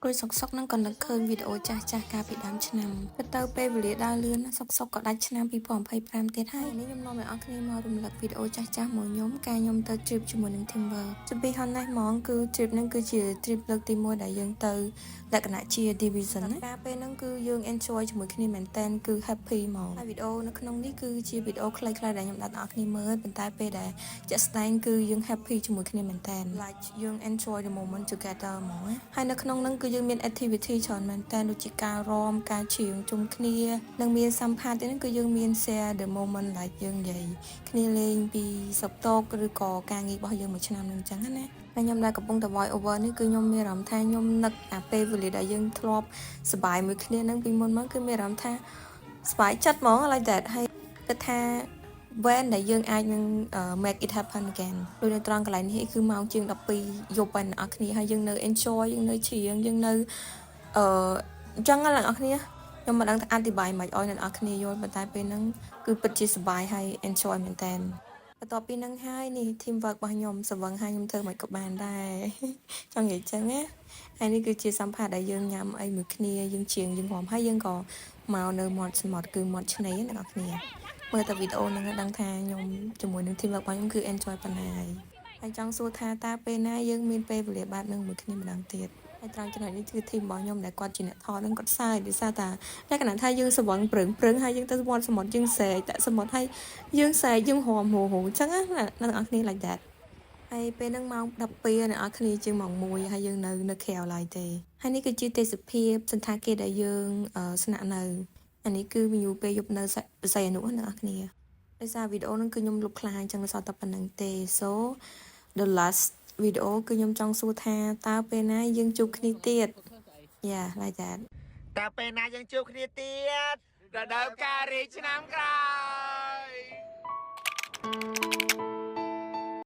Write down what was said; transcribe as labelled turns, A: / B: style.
A: គួយសុកសុកនឹងក៏នឹកឃើញវីដេអូចាស់ចាស់កាលពីដើមឆ្នាំទៅទៅពេលវេលាដើរលឿនណាសុកសុកក៏ដាច់ឆ្នាំ2025ទៀតហើយនេះខ្ញុំនាំអ្នកនរគ្នាមករំលឹកវីដេអូចាស់ចាស់មួយខ្ញុំកាលខ្ញុំទៅ trip ជាមួយនឹង teamwork ទៅពីហននេះហ្មងគឺ trip ហ្នឹងគឺជា trip លើកទី1ដែលយើងទៅលក្ខណៈជា division ណាការពេលហ្នឹងគឺយើង enjoy ជាមួយគ្នាមែនតើគឺ happy ហ្មងហើយវីដេអូនៅក្នុងនេះគឺជាវីដេអូខ្លីៗដែលខ្ញុំដាក់ដល់អ្នកគ្នាមើលប៉ុន្តែពេលដែលជាក់ស្ដែងគឺយើង happy ជាមួយគ្នាមែនតើ like យើង enjoy the moment together ហ្មងណាហើយនៅក្នុងហ្នឹងគឺយើងមាន activity ច្រើនមែនតើដូចជាការរាំការច្រៀងជុំគ្នានិងមានសម្ភារទៀតហ្នឹងគឺយើងមាន share the moment like យើងនិយាយគ្នាលេងពីសុខទុក្ខឬក៏ការងាររបស់យើងមួយឆ្នាំហ្នឹងអញ្ចឹងណាហើយខ្ញុំដែលកំពុងតែ voice over នេះគឺខ្ញុំមានអារម្មណ៍ថាខ្ញុំនឹកអាពេលវេលាដែលយើងធ្លាប់សប្បាយមួយគ្នាហ្នឹងពីមុនមកគឺមានអារម្មណ៍ថាសប្បាយចិត្តហ្មង like that ហើយគិតថា when ដែលយើងអាចនឹង make it happen again ដូចនៅត្រង់កន្លែងនេះគឺម៉ោងជាង12យប់ហើយអ្នកនរគ្នាហើយយើងនៅ enjoy យើងនៅច្រៀងយើងនៅអឺអញ្ចឹងណាអ្នកនរគ្នាខ្ញុំមិនដឹងថាអធិប្បាយមិនឲ្យអ្នកនរគ្នាយល់ប៉ុន្តែពេលហ្នឹងគឺពិតជាសប្បាយហើយ enjoy មែនតើបន្ទាប់ពីហ្នឹងហើយនេះ team work របស់ខ្ញុំសវឹងហើយខ្ញុំធ្វើមិនក៏បានដែរចង់និយាយចឹងណាហើយនេះគឺជាសម្ភារដែលយើងញ៉ាំអីមួយគ្នាយើងច្រៀងយើងរាំហើយយើងក៏មកនៅមាត់សមុទ្រគឺមាត់ឆ្នេរអ្នកនរគ្នាមើលតែវីដេអូហ្នឹងដឹងថាខ្ញុំជាមួយនឹង team work របស់ខ្ញុំគឺ enjoy ប៉ុណ្ណាហើយហើយចង់សួរថាតើពេលណាយើងមានពេលវេលាបែបហ្នឹងមួយគ្នាម្ដងទៀតហើយត្រង់ចំណុចនេះគឺ team របស់ខ្ញុំដែលគាត់ជាអ្នកថតហ្នឹងគាត់សើចដោយសារតាលក្ខណៈថាយើងស្រវឹងព្រឹងព្រឹងហើយយើងទៅមាត់សមុទ្រយើងស្រែកតាក់សមុទ្រហើយយើងស្រែកយើងរាំហូហូអញ្ចឹងណាអ្នកទាំងអស់គ្នា like that ហើយពេលហ្នឹងម៉ោង12អ្នកនរគ្នាជាងម៉ោង1ហើយយើងនៅនៅក្រៅឡើយទេហើយនេះគឺជាទេសភាពសន្តាគារដែលយើងស្នាក់នៅអានេះគឺ view ពេលយប់នៅបស័យអនុអ្នកនរគ្នាដោយសារវីដេអូហ្នឹងគឺខ្ញុំលុបខ្លាអញ្ចឹងសល់តែប៉ុណ្្នឹងទេ so the last វីដេអូគឺខ្ញុំចង់សួរថាតើពេលណាយើងជួបគ្នាទៀត Yeah, like that.
B: តើពេលណាយើងជួបគ្នាទៀត
C: រដូវកាលរីកឆ្នាំក្រោ